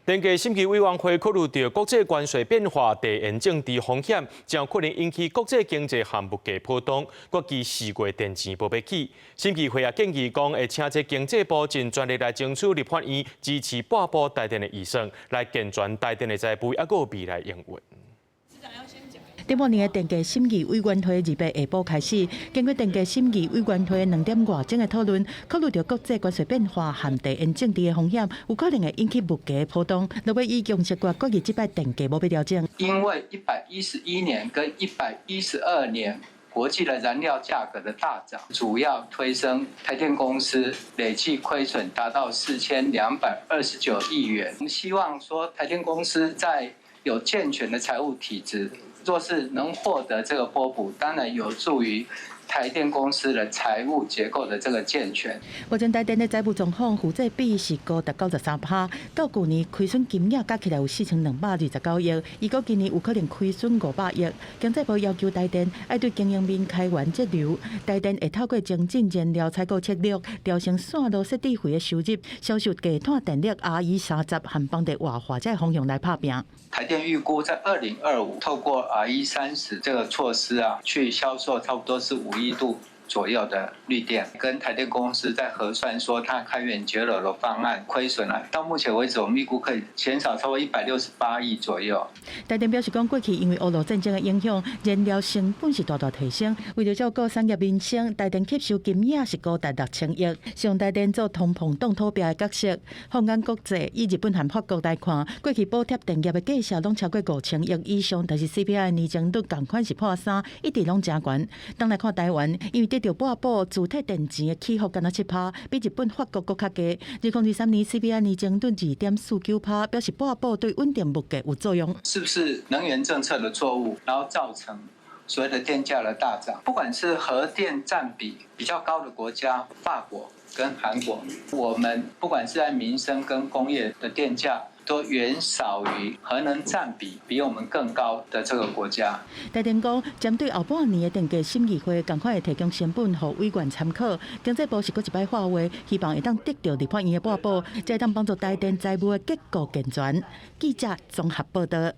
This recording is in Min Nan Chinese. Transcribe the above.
電價審議委員會考慮著國際關稅變化、地緣政治風險，將可能引起國際經濟和物價波動，預計4月電錢無欲起。審議會也建議講，會請這經濟部盡全力來爭取立法院支持撥補台電的預算，來健全台電的財務，猶閣有未來營運。頂半年的電價審議委員會二八下晡開始，經過電價審議委員會2點外鐘的討論，考慮著國際關稅變化和地緣政治的風險，有可能會引起物價波動。落尾以共識決決議，這擺電價無欲調整。因為111年跟112年國際的燃料價格的大漲，主要推升台電公司累計虧損達到4229億元。我們希望說台電公司在有健全的財務體制，若是能獲得這個撥補，當然有助於台電公司的財務結構的這個健全。目前台電的財務狀況負債比是高達93%，到舊年虧損金額加起來有4229億，預估今年有可能虧損500億。經濟部要求台電愛對經營面開源節流，台電會透過精進燃料採購策略，調升線路設置費的收入，銷售低碳電力 RE30和邦電活化這个方向來拍拚。台電預估在2025透過 RE30這個措施啊，去銷售差不多是5億度左右的綠電，跟台電公司在核算說，它開源節流的方案虧損了。到目前為止，我們預估可以減少超過168億左右。台電表示講，過去因為烏俄戰爭的影響，燃料成本是大大提升。為著照顧產業民生，台電吸收金額是高達6000億，上台電做通膨擋土壁的角色。放眼國際，以日本和法國來看，過去補貼電業的價數攏超過5000億以上，但是 CPI 年增率仝款是破三，一直攏誠懸。當來看台灣，因為得著撥補自退電錢的起伏干焦7%，比日本、法國閣較低。2023年 CPI 年增率2.49%，表示撥補對穩定物價有作用。是不是能源政策的錯誤，然後造成所謂的電價的大漲？不管是核電佔比比較高的國家，法國跟韓國，我們不管是在民生跟工業的電價，都遠少於核能佔比比我們更高的這個國家。台電講，針對後半年的電價審議會，仝款會提供成本予委員參考。經濟部是閣一擺喊話，希望會當得著立法院的撥補，才會當幫助台電財務的結構健全。記者綜合報道。